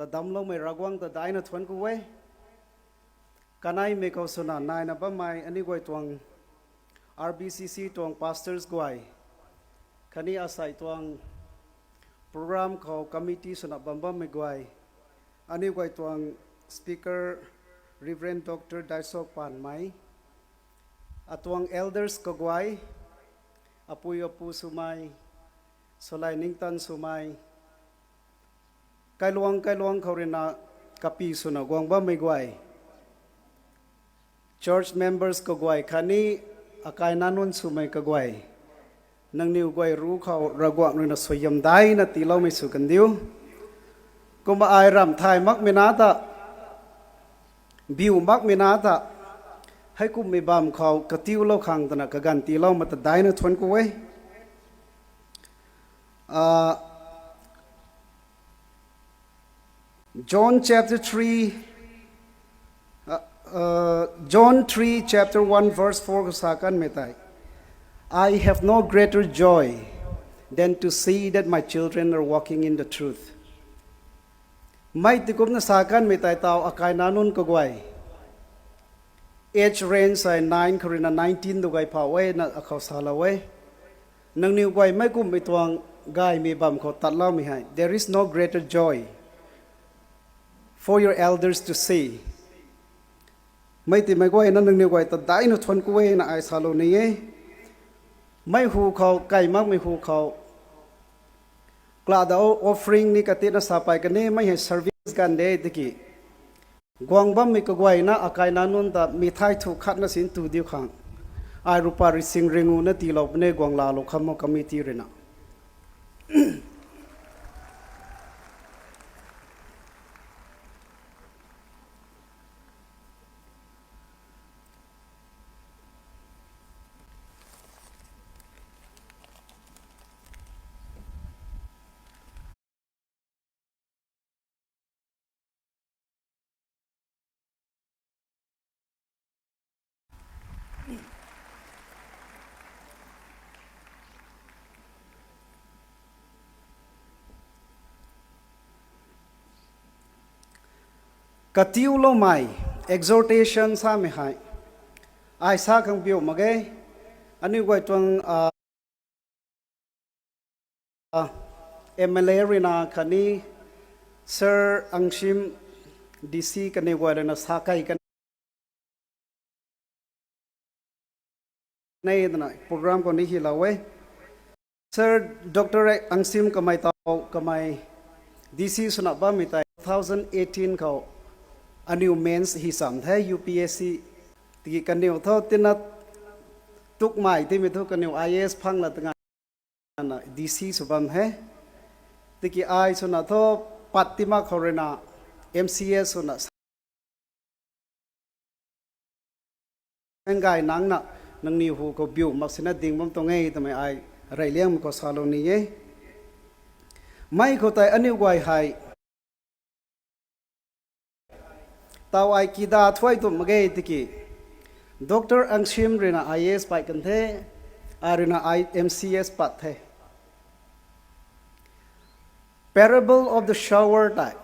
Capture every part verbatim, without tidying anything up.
Damcloumei Ravguangc ta daihna thuanc ku e. Kaneimei khou swna naina bammei aniu guay tuang R B C C tuang pastors guay, khatni asei tuang program khou committee swna bam bammei guay, aniu guay tuang speaker Reverend Doctor Daisok Panmei, atuang elders kaguay, apui apu swmei, swlai ningtan swmei, kailuang kailuang khou ruina kapi swna guang bammei guay, church members kaguay khatni akai nac nunc swmei kaguay, nangniw guay ruc khou Ravguangc ruina suaihiam daihna tiiloumei sw kandiu. Kumna ai ramh thay makmei na ta, biu makmei na ta, heikumhmei bamv khou katiulou khang twna kaganv tiilou mata daihna thuanc ku e. John chapter three, John three chapter one verse four khou sa kanmei tei, I have no greater joy than to see that my children are walking in the truth. Mei tikumna sa kanmei tei taw akai nac nunc kaguay, age range hei nine khou ruina nineteen tu gay phau e na akhou salou e. Nangniw guay meic kumhmei tuang gaymei bamv khou tatloumei hei, there is no greater joy for your elders to see. Mei timei guayna nangniw guay ta daihna thuanc ku e na ai salou ni e. Mei hu khou, kai makmei hu khou, kala da offering ni katina sa pey kan e, mei hei service ganv de tiki, guang bammei kaguayna akai nac nunc ta mithai thu khatna sin tu diu khang, ai rupa rising ringu na tiilou puni guang laalou kham o committee ruina. Katiuloumei, exhortation samei hei, ai sa khang biu mak ge. Aniu guay tuang M L A ruina khatni Sir Angsim D C kaniw guay ruina sa key kan e twna program khou ni hylou e. Sir Doctor Angsim kamei taw kamei D C swna bammei tei two thousand eighteen khou aniu mains hi cham the U P S C. Tiki kaniw thu tina tukmei timei thu kaniw I A S phang la tangana D C sw bam he. Tiki ai swna thu pat tima khou ruina M C S swna Nang gay nangna, nangniw hu khou biu mak sina ding bam tuang e twmei ai reyliangmei khou salou ni e. Mei khou tei aniu guay hei taw ai kida thuay tum mak ge tiki, Doctor Angsim ruina I A S pat kan the, ai ruina M C S pat the. Parable of the sower tei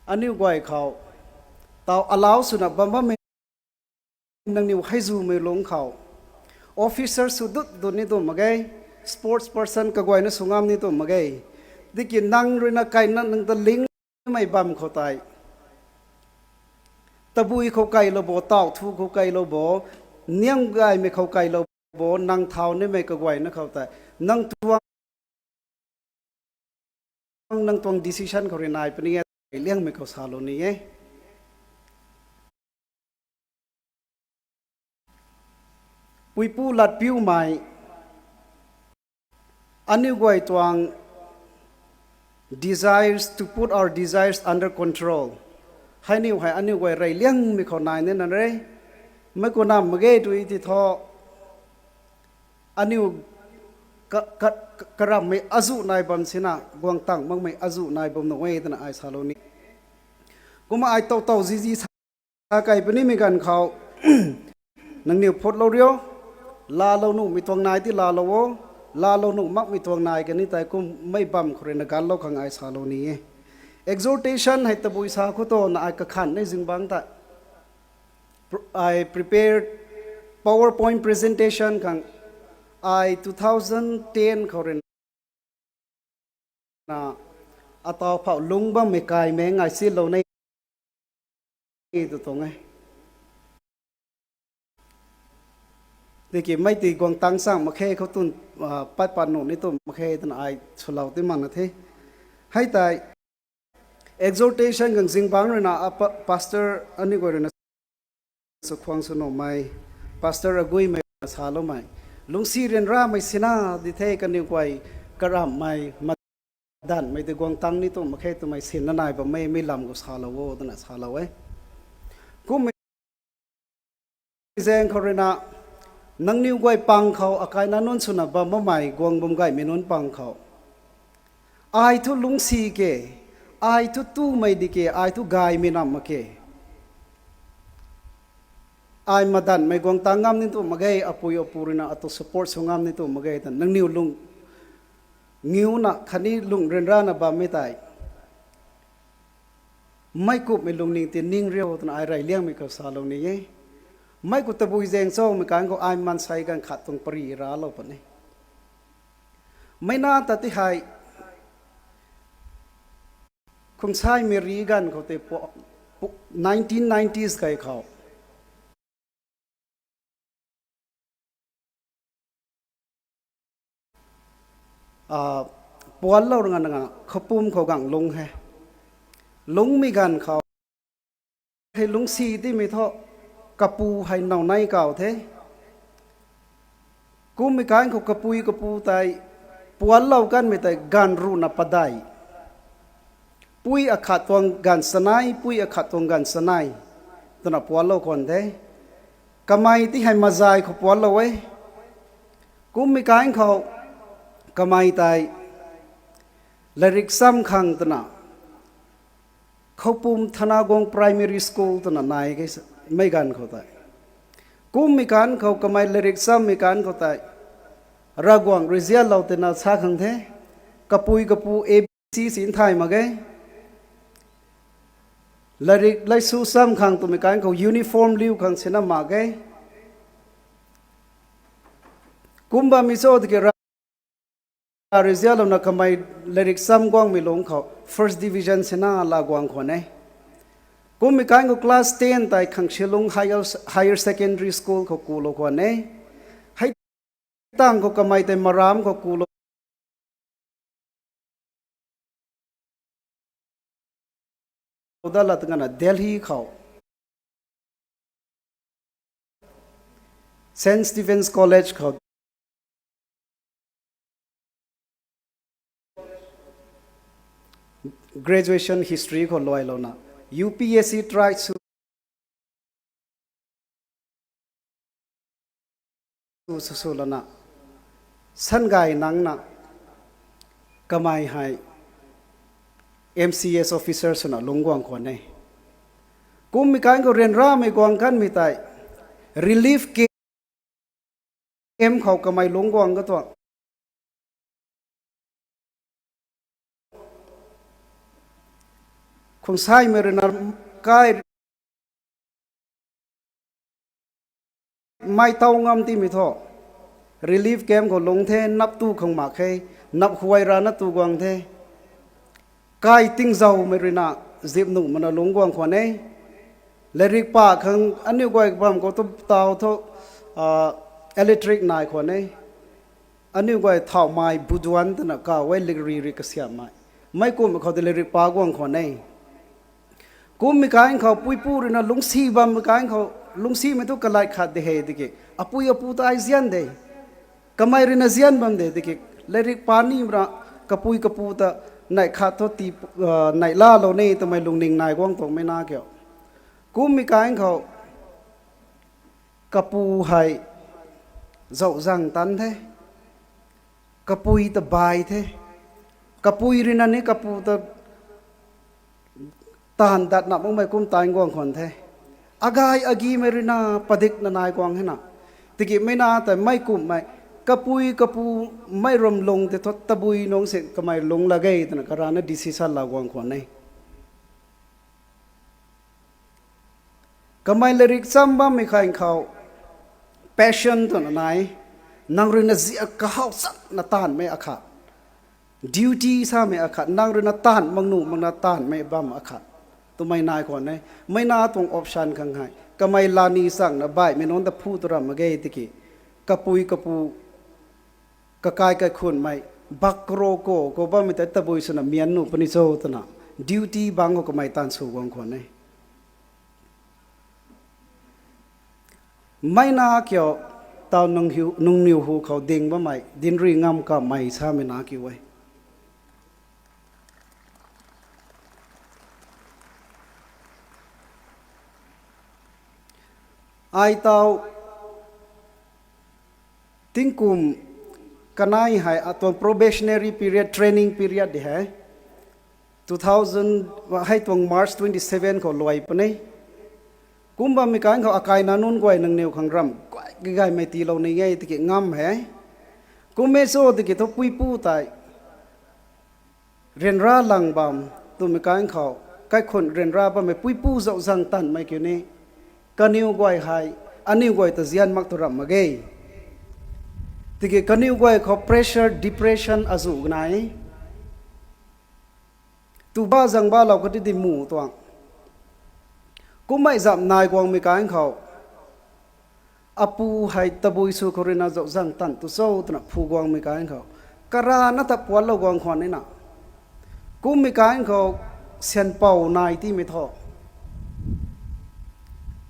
aniu guay khou taw allow swna bam bammei nangniw heizumei lungc khou officer sw dut dut ni tum mak ge, sports person kaguayna sw ngam ni tum mak ge. Tiki nang ruina kaina nang ta lingmei bam khou tei tabui khou keylou bo, taw thu khou keylou bo, niang gaymei khou keylou bo, nang thau nimei kaguayna khou tei nang tuang nang tuang decision khou rui nai puni e, liangmei khou salou ni e. Puipu latpiumei, aniu guay tuang desires, to put our desires under control. Heiniw hei aniu guay reyliangmei khou nai nina re. Mei khou nam mak ge tw ti thu, aniu ka, ka, karammei azuh nai bam sina guang tang makmei azuh nai bam nuh e twna ai salou ni. Kumna ai tow tow zizi sa key punimei ganv khou nangniw phutlou rio, laalou nuhmei tuang nai ti laalou o. laalou nuh makmei tuang nai kani tei kum mei bam khou rui na ganlou khang ai salou ni e. Exhortation hei tabui sa khou tu na ai kakhan ni zingbangc ta. Pr-, I prepared PowerPoint presentation khang ai two thousand ten khou rui na atau phau lungc bammei kaimei ngai silou ni tu tuang e. Tiki mei ti guang tang chang mak khe khou tun, ah, pat pat nuh ni tu mak khe twna ai swlou ti mak na the. Hei tei exhortation khang zingbangc rui na, ah, pa-, pastor aniu guay rui na swkhuang sw nuhmei, pastor aguimei na saloumei, lungcsi ryanramei sina di the kaniw guay karamhmei, madanhmei tei guang tang ni tu mak khe twmei sinna nai bammei, mi lam khou salou o twna salou e. Kummei zaeng khou rui na, nangniw guay pang khou akaina nunc swna bam bammei guang bam gaymei nunc pang khou, ai thu lungcsi ke, ai thu tumei di ke, ai thu gaymei nam mak ke, ai madanhmei guang tang ngam ni tu mak ge, apui apu rui na atu support sw ngam ni tu mak ge twna nangniw lung ngiuna khatni lung ryanrana bammei tei mei kumhmei lungning ti ning riu twna ai rey liangmei khou salou ni e. Mei khou tabui zaeng chomei kan khou ai maansei ganv khat tuang pary raclou puni. Mei na ta ti hei, Khungsaimei ri ganv khou tei pu-, pu-, nineteen nineties kai khou, ah, puanlou rui ngan nga khoupum khou gang lungc he. Lungcmei ganv khou hei lungcsi timei thu, kapu hei now nei kau the. Kummei kan khou kapui kapu tei puanlou kanmei tei ganv ruhna padeih, pui akhat tuang ganv chanei, pui akhat tuang ganv chanei twna puanlou khwan the. Kamei ti hei mazay khou puanlou e. Kummei kan khou kamei tei latrik cham khang twna Khoupum Thanaguang Primary School twna nai ke, mei ganv khou tei. Kummei kan khou kamei latrik chammei kan khou tei, Ravguangc rui zianlou tina sa khang the. Kapui kapu A B C si nthay mak ge. Latrik laisu cham khang twmei kan khou uniform liu khang sina mak ge. Kum bammei cho tiki Rav rui zianlouna kamei latrik cham guangmei lungc khou first division sina la guang khwan e. Kummei kan khou class ten tei Khangshilung Higher, Higher Secondary School khou kulou khwan e. Hei tang khou kamei tei Maram khou kulou dat lat ngana Delhi khou Saint Stephen's College khou graduation history khou luailouna U P S C try sw sw sw lana sangay nangna kamei hei M C S officer swna lungc guang khwan e. Kummei kan khou ryanramei guang kanmei tei relief camp khou kamei lungc guang katuang. Khungsaimei rui na kai mei taw ngam timei thu relief camp khou lungc the, nap tu khang mak khe, nap huay rana tu guang the. Kai tingzaumei rui na zip nuh mana lungc guang khwan e. Latrik pa khang aniu guay bam khou tu taw thu, ah, electric nai khwan e. Aniu guay thauhmei buduan twna kaw e, latrik ri kasiammei. Mei kumhmei khou tei latrik pa guang khwan e. Kummei kan khou puipu rui na lungcsi bammei kan khou, lungcsimei thu kalai khat de he tiki, apui apu ta ai zian de. Kamei rui na zian bam de tiki, latrik pa ni mra kapui kapu ta neih khat thu ti, ah, neih lalou ni twmei lungning nai guang tuangmei na kiu. Kummei kan khou kapu hei zauh zang tan the. Kapui ta bai the. Kapui rui na ni kapu ta taanv dat na makmei kum tan guang khwan the. Agay agimei rui na padikna nai guang hena. Tiki mei na tei mei kumhmei Kapui kapu mei ram lung tei thu tabui nungc si kamei lung la ge twna karana decision laa guang khwan e. Kamei lairik cham bammei khang khou passion twna nai, nang rui na ziak kahaw chakna taanvmei akhat, duty samei akhat, nang rui na taanv mak nuh makna taanvmei bam akhat twmei nai khwan e. Mei na tuang option khang hei kamei lani changna baihmei nunc ta phu tu ram mak ge tiki, kapui kapu, kakai kaikhunmei, bak karo ko ko bammei tei tabui swna mian nuh puni cho twna, duty bangc khou kamei taanv sw guang khwan e. Mei na kiu, taw nung hiu, nungniw hu khou ding bammei Dinrui Ngam Kamei samei na kiu e. Ai taw tingkum kanei hei atuang probationary period, training period di hei two thousand, hei tuang March twenty seven khou luai puni. Kum bammei kan khou akaina nunc guay nangniw khang ram guay kagaymei tiilou ni e tiki ngam he. Kum e cho tiki thu puipu tei ryanra lang bam twmei kan khou, kaikhun ryanra bammei puipu zauh zang tanmei kiu ni, kaniw guay hei aniu guay ta zian mak tu ram mak ge. Tiki kaniw guay khou pressure, depression azuh nai. Tuba zangbalou kadi di mu tuang. Kummei zam nai guangmei kan khou, apu hei tabui sw khou rui na zauh zang tan tu cho twna phu guangmei kan khou, karana ta puatlou guang khwan nina. Kummei kan khou, syanpou nai timei thu,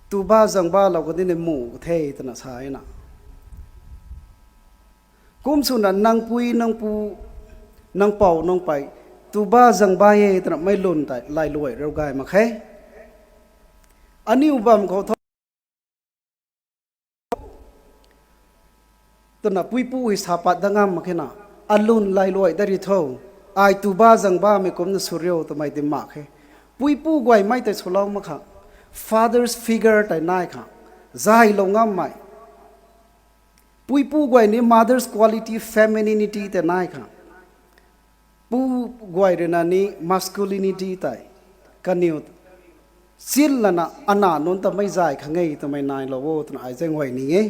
tuba zangbalou kadi ni mu ka the twna sa na. Kum swna nang pui, nang pu, nang pou, nang pei, tuba zangba e twna mei lun tei lailuai rau gay mak khe. Aniu bam khou tho twna puipu hei sa pat dat ngam mak khe na, alun lailuai dat ri tho, ai tuba zangbamei kumcna sw riu twmei di mak khe. Puipu guaymei tei swlou mak kha, father's figure tei nai kha, zaylou ngammei. Puipu guay ni mother's quality, femininity tei nai kha. Pu guay rui na ni masculinity tei, kaniw chil lana ana nunc ta mei zay khang e twmei nailou o twna ai zaeng guay ni e.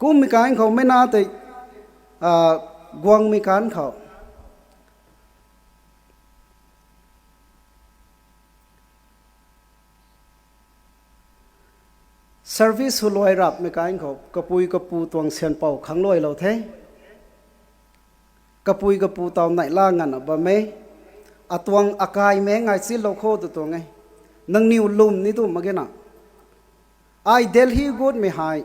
Kummei kan khou mei na tei, ah, guangmei kan khou service sw luai rapmei kan khou kapui kapu tuang syanpou khang luailou the. Kapui kapu taw neihla nganvna bam e. Atuang akai meng ai chilou kho tu tuang e. Nangniw lwm ni tu mak ge na. Ai Delhi gutmei hei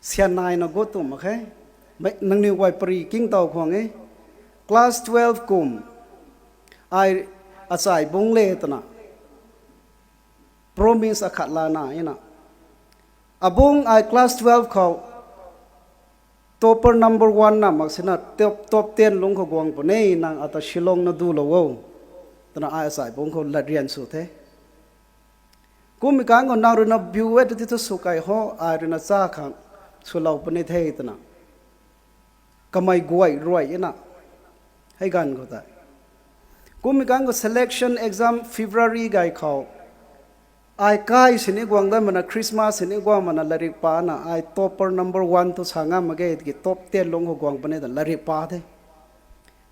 syan naina gut tu mak khe. Mei, nangniw guay pary kingtow khwang e. Class twelve kum, ai achai bungc le twna promise akhat lana na. Abungc ai class twelve khou topper number one na mak sina top, top ten lungc khou guang puni, nang ata Shillong na dulou o twna ai achai bungc khou latryan sw the. Kummei kan khou nang rui na biu e tu ti thu sw kai ho, ai rui na cha khang swlou puni the twna kamei guay ruai na. Hei ganv khou tei, kummei kan khou selection exam February gay khou, ai kai sini guang dat mana, Christmas sini guang mana lairik pana ai topper number one tu sa ngam mak ge tiki top ten lungc khou guang puni ta lairik pa the.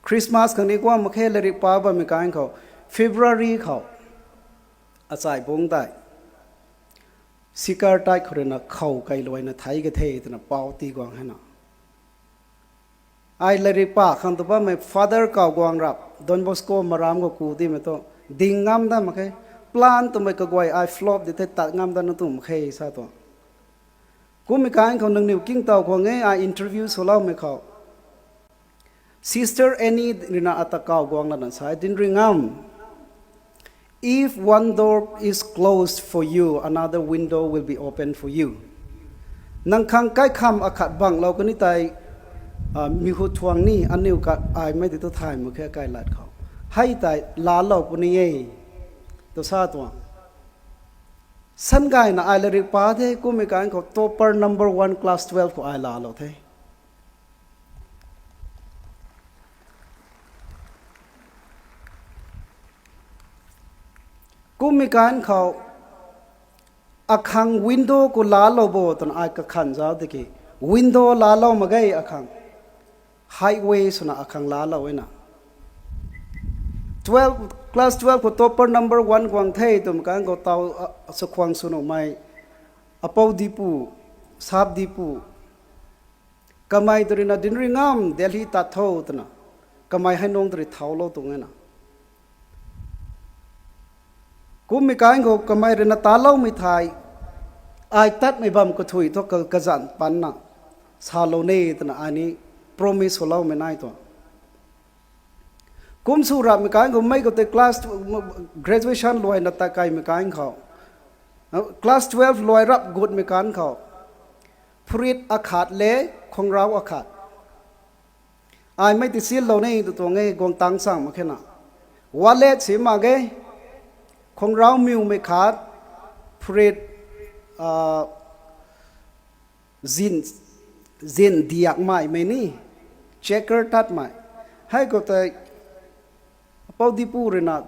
Christmas khang ni guang mak khe, lairik pa bammei kan khou February khou achai bungc tei sikar tei khou rui na khou kailuaina thei ka the twna pau ti guang hei na. Ai lairik pa khang tu bammei father kaw guang rap, Don Bosco Maram khou ku timei tu ding ngam dat mak khe. Plan twmei kaguay ai flop di the, tat ngam dat na tu mak khe sa tuang. Kummei kan khou nangniw kingtow khwang e, ai interview swloumei khou Sister Annie rui na ata kaw guang lana sa e, Dinrui Ngam, if one door is closed for you, another window will be opened for you. Nang khang kaikham akhat banglou kani tei, ah, mi hu thuang ni aniu khat ai mei di tu thay mak khe kai lat khou. Hei tei laalou puni e tu sa tuang. Sangayna ai latrik pa the, kummei kan khou topper number one class twelve khou ai laalou the. Kummei kan khou akhang window khou laalou bo twna ai kakhan zauc tiki, window laalou mak ge akhang. Highway swna akhang laalou e na. Twelve, class twelve khou topper number one guang the twmei kan khou taw, sakhuang sw nuhmei, apou dipu, sap dipu, kamei tw rui na dinc ri ngam Delhi tat tho twna, kamei hei nung tw rui thaulou tuang e na. Kummei kan khou kamei rui na taloumei thei, ai tatmei bam kathui thu ka, kazanc panna salou ne twna ai ni promise swloumei nai tuang. Kum sw rapmei kan khou mei khou tei class, graduation luaina tat kaimei kan khou, class twelve luai rap gutmei kan khou, phurit akhat le, khwangrau akhat. Ai mei ti sillou ni tu tuang e, guang tang chang mak khe na. Wallet si mak ge, khwangrau miwmei khat, phurit, ah, zin, zin diakmei mei ni, checker tatmei. Hei khou tei, apou dipu rui na,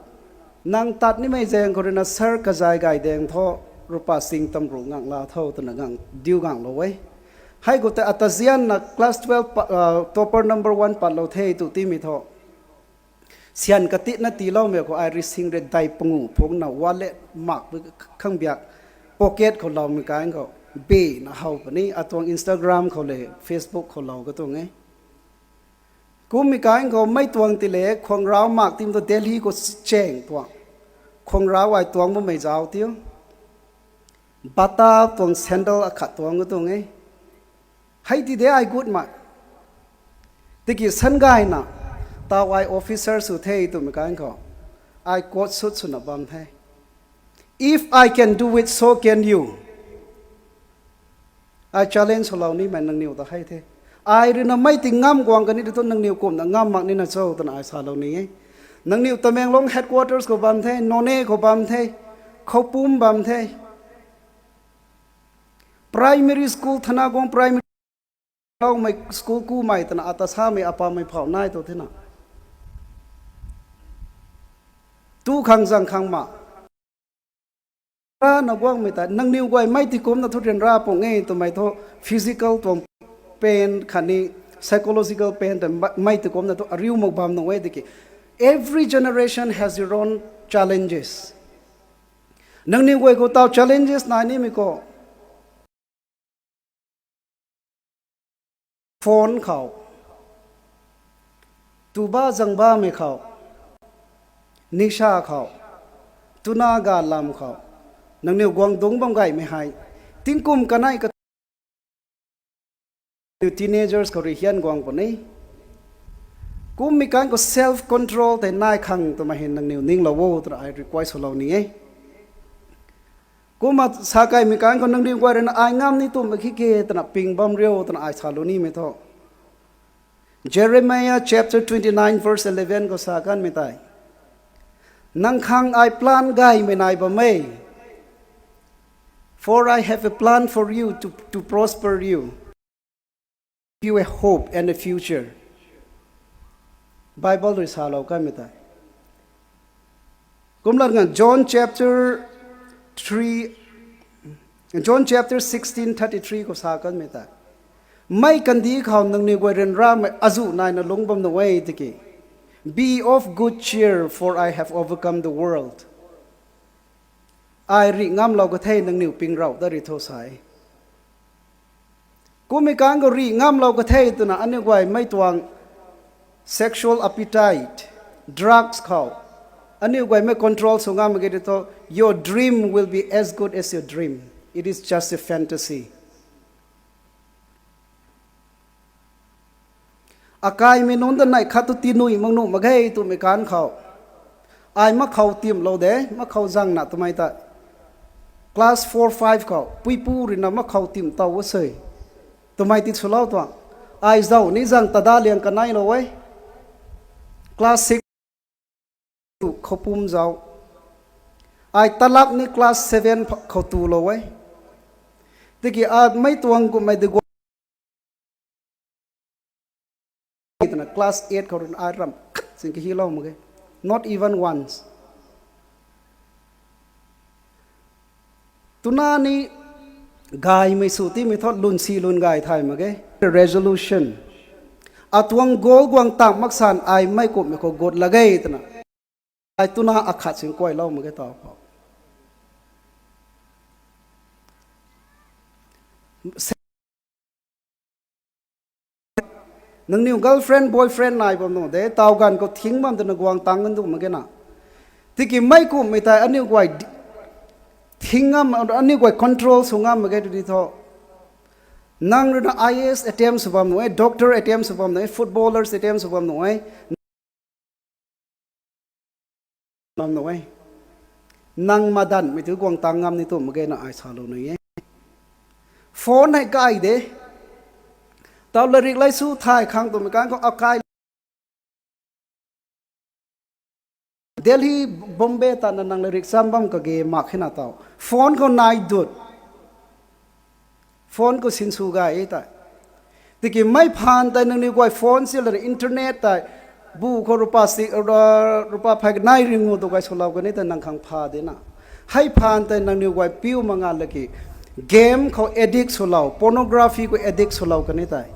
nang tat nimei zaeng khou rui na sir kazay gay daeng thu, rupa sing tamru ngang la tho twna ngang diu nganglou e. Hei khou tei ata zianna class twelve pa, ah, topper number one patlou the tu timei thu, syan katitna tiiloumei khou ai rui sing rui dai pangu phungna wallet mak khang biak pocket khou loumei kan khou, bena how puni, atuang Instagram khou le, Facebook khou lou katuang e. Kummei kan khou mei tuang ti le, khwangrau mak tim tu Delhi khou chaeng tuang. Khwangrau ai tuang bammei zauc tiu. Bata tuang sandal akhat tuang katuang e. Hei ti de ai gutmei. Tiki sangayna, taw ai officer sw the twmei kan khou, ai coat suit swna bam the. If I can do it, so can you. Ai challenge swlou nimei nangniw ta hei the. Ai rui na mei ti ngam guang kani tu nangniw kumna ngam mak nina cho twna ai salou ni e. Nangniw Tamenglong headquarters khou bam the, Noney khou bam the, Khoupum bam the. Primary school, Thanaguang Primary, loumei school kumei twna ata samei apamei phau nai tu thena. Tu khang zang khang ma. Rana guangmei ta, nangniw guay mei ti kumna thu ryanra pung e twmei thu physical tuang pain khatni psychological pain ta mei ti kumna thu ariu mak bam nung e tiki. Every generation has your own challenges. Nangniw guay khou taw challenges nai nimei khou. Phone khou, tuba zangbamei khou, nisha khou, tuna ga lam khou, nangniw guang dungc bam gaymei hei, tingkum kanei ka, teenagers khou rui hian guang puni. Kummei kan khou self control tei nai khang twmei hei nangniw ninglou o twna ai request swlou ni e. Kumna sa kaimei kan khou nangniw guay rui na ai ngam ni tumh mak khe twna ping bam riu twna ai salou nimei thu. Jeremiah chapter twenty-nine verse eleven khou sa kanmei tei, nang khang ai plan gaymei nai bam e. For I have a plan for you to, to prosper you, you a hope and a future. Bible rui salou kanmei tei. Kumna ngan John chapter three, John chapter sixteen thirty-three khou sa kanmei tei, mei kandih khou nangniw guay ryanramei azuh naina lungc bam nung e tiki, be of good cheer, for I have overcome the world. Ai rih ngamlou ka the, nangniw ping rau ta rih tho sa e. Kummei kan khou rih ngamlou ka the twna aniu guay mei tuang sexual appetite, drugs khou aniu guay mei control sw ngam mak ge tho, your dream will be as good as your dream. It is just a fantasy. Akaimei nunc ta neih khat tu tinui mak nuh mak ge twmei kan khou, ai makhou timhlou de, makhou zangna twmei ta class four five khou puipu rui na makhou timh tow a se twmei ti swlou tuang. Ai zauh ni zang tada liang kaneilou e. Class six tu Khoupum zauh. Ai talap ni class seven ph-, khou tulou e. Tiki a mei tuang kummei de guang twna class eight khou rui ai ram khat sin kahilou mak ge. Not even once. Twna ni gaymei sw timei thu lun si lun gay thay mak ge. Resolution. Atuang goal guang tang maksan ai mei kummei khou gut la ge twna. Ai twna akhat sin kuailou mak ge tau khou. Nangniw girlfriend, boyfriend nai bam nu de, tau ganv khou thing bam twna guang tang kan du mak ge na. Tiki mei kummei tei aniu guay di-, thing ngam, aniu guay control sw ngam mak ge tu di thu. Nang rui na I A S attempt sw bam nu e, doctor attempt sw bam nu e, footballers attempt sw bam nu e. Bam nu e. Nang madanmei tu guang tang ngam ni tu mak ge na ai salou ni e. Phone hei kai de. Tau larik lei su thay khang twmei kan khou akai Delhi, Bombay ta na nang larik cham bam kage mak khe na tau. Phone khou nai dut. Phone khou sinsw gay e tei. Tiki mei phaan tei nangniw guay phone si lana internet tei. Bu khou rupa si, ru-, rupa phey nai ringu tu gay swlou kani tei nang khang pha de na. Hei phaan tei nangniw guay piu manga laki. Game khou addict swlou, pornography khou addict swlou kani tei.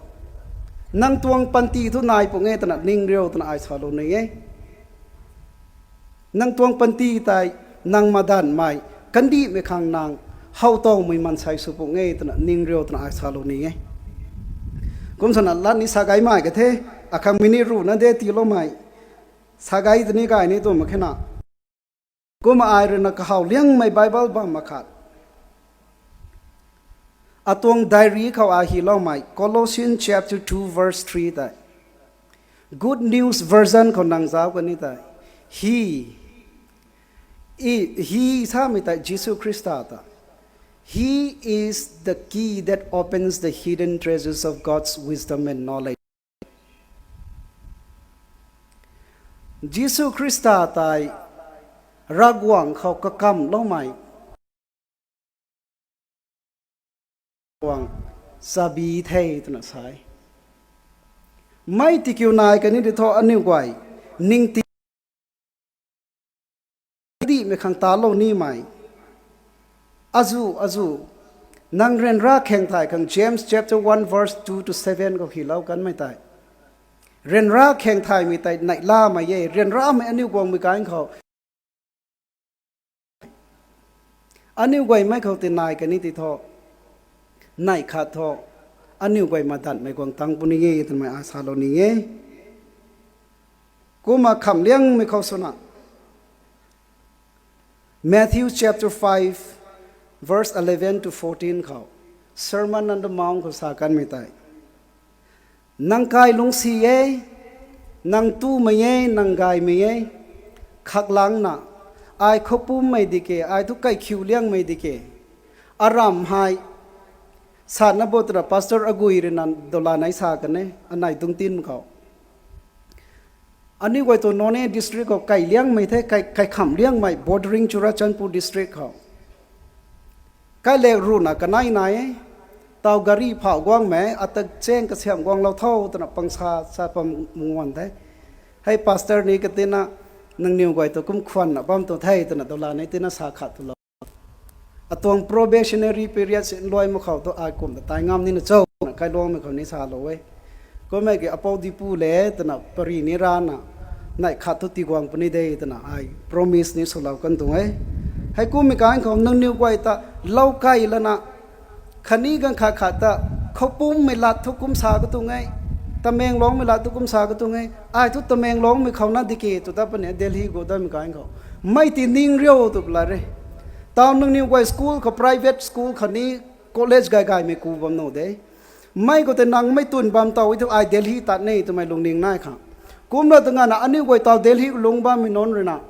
Nang tuang panty thu nai pung e twna ning riu twna ai salou ni e. Nang tuang panty tei, nang madanmei, kandihmei khang nang, how towmei mansei sw pung e twna ning riu twna ai salou ni e. Kum swna lat ni sa gay mai ka the, akhang mini ruhna de tiiloumei. Sa gay tini gay ni tu mak khe na. Kumna ai rui na kahaw liangmei Bible bam makhat. Atuang diary khou a hiloumei, Colossians chapter two verse three tei. Good News Version khou nang zauc kani tei. He, he samei tei Jisu Khrista ta. He is the key that opens the hidden treasures of God's wisdom and knowledge. Jisu Khrista tei Ravguangc khou kakamloumei guang chabi the twna sa e. Mei tikiu nai kani di thu aniu guay ningti dihmei khang talou nimei. Azu, azu, nang ryanra kheng thay khang James chapter one verse two to seven khou hilou kanmei tei. Ryanra kheng thaymei tei neihlamei e, ryanramei aniu guangmei kan khou. Aniu guaymei khou ti nai kani ti thu, neih khat thu, aniu guay madanmei guang tang puni e twmei ai salou ni e. Kumna khamliangmei khou swna, Matthew chapter five, verse eleven to fourteen khou, Sermon on the Mount khou sa kanmei tei. Nang kai lungcsi e, nang tumei e, nang gaymei e, khaklangcna, ai khoupummei di ke, ai thu kaikhiu liangmei di ke. Aram hei, satna bo twna pastor agui rui na dola nei sa kan e, anei dungtin khou. Aniu guay tu Noney district khou kai liangmei the, kai, kaikham liangmei bordering Churachandpur district khou. Kailek ruhna kanei nai e, tau gari phauh guangmei, ata cheng kasiamh guanglou tho twna pangsa sa pam nguan the. Hei pastor ni katina, nangniw guay tu kum khwanna bam tu the twna dola nei tina sa khat tulou. Atuang probationary period si nluai mak khou tu ai kum ta tai ngam nina cho na kailuangmei khou ni salou e. Kummei ki apou dipu le twna pari ni rana, neih khat thu tiguang puni de twna ai promise ni swlou kan tuang e. Heikummei kan khou nangniw guay ta lou kai lana, khatni ganv khat khat ta khoupummei lat thu kum sa katuang e, Tamenglongmei lat thu kum sa katuang e, ai thu Tamenglongmei khou na di ke tw ta puni Delhi gu damei kan khou. Mei ti ning riu tw la re. Tau nangniw guay school khou, private school khatni college gay gaymei ku bam nu de. Mei khou tei nang mei twn bam tow thu ai Delhi tat ni twmei lungning nai khang. Kumna tu ngana aniu guay tau Delhi lung bammei nunc rui na,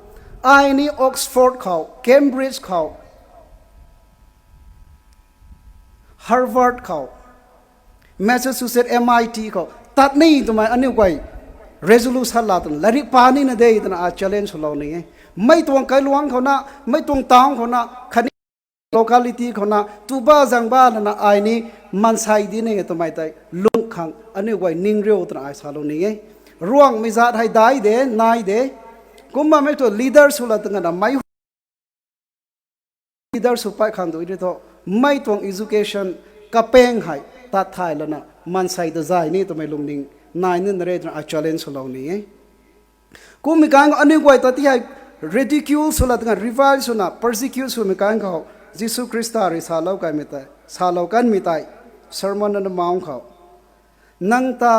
ai ni Oxford khou, Cambridge khou, Harvard khou, Massachusetts M I T khou tat ni twmei aniu guay resolution la twna lairik pa nina de twna ai challenge swlou ni e. Mei tuang kailuangc khou na, mei tuang town khou na, khatni locality khou na, tuba zangba lana ai ni maansei di ne twmei tei lung khang aniu guay ning riu twna ai salou ni e. Ruangmei zat hei dai de, nai de. Kumna mei tu leader sw la twna mei leader sw pat khang tu ri thu, mei tuang education kapeng hei tat thay lana maansei ta zay ni twmei lungning nai nina re twna ai challenge swlou ni e. Kummei kan khou aniu guay ta ti hei ridicule sw la twna revile swna persecute swmei kan khou Jisu Khrista rui salou kanmei tei, salou kanmei tei Sermon on the Mount khou, nang ta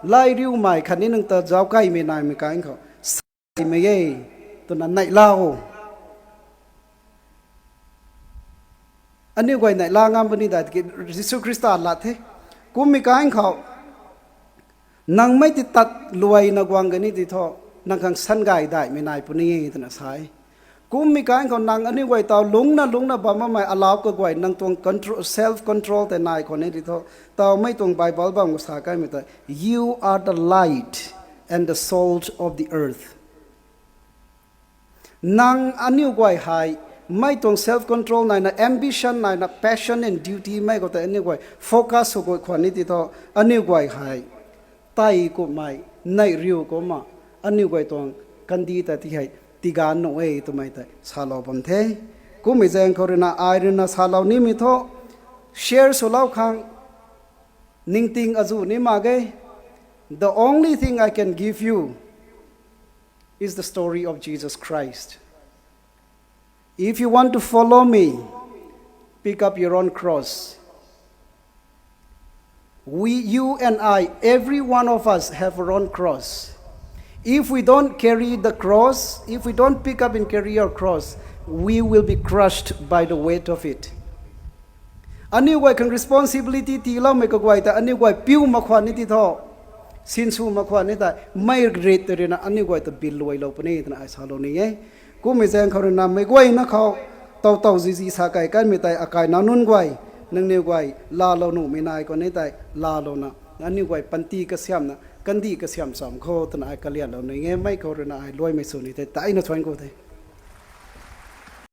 lay riumei khatni nang ta zauckaimei naimei kan khou saimei e twna neihla o. Aniu guay neihla ngam puni dai tiki Jisu Khrista lat the. Kummei kan khou nang mei ti tat luaina guang kani ti thu, nang khang sangay daihmei nai puni e twna sa e. Kummei kan khou nang aniu guay taw lungcna lungcna bam bammei alau kaguay nang tuang control, self control tei nai khwan ni ti thu, taw mei tuang Bible bam khou sa kanmei tei, You are the light and the salt of the earth. Nang aniu guay hei, mei tuang self control naina, ambition naina, passion and duty mei khou tei aniu guay focus sw guay khwan ni ti thu, aniu guay hei tei kummei, neih riu kumna, aniu guay tuang kandih ta ti hei tigan nuh e twmei tei salou bam the. Kummei zaeng khou ruina ai ruina salou nimei thu, share swlou khang ningting azuh ni mak ge. The only thing I can give you is the story of Jesus Christ. If you want to follow me, pick up your own cross. We, you and I, every one of us have our own cross. If we don't carry the cross, if we don't pick up and carry our cross, we will be crushed by the weight of it. Aniu guay khang responsibility tiiloumei kaguay ta aniu guay piu mak khwan ni ti thu, sinsw mak khwan ni tei, mei rit tei ruina aniu guay ta bil luailou puni twna ai salou ni e. Kummei zaeng khou ruina mei guayna khou, tow tow zizi sa kai kanmei tei akai nac nunc guay, nangniw guay laalou nuhmei nai khwan ni tei laalouna, aniu guay panty kasiamna, kandih kasiam cham khou twna ai kalianlou ni e. Mei khou ruina ai luaimei sw ni tei, tei na thuan khou the.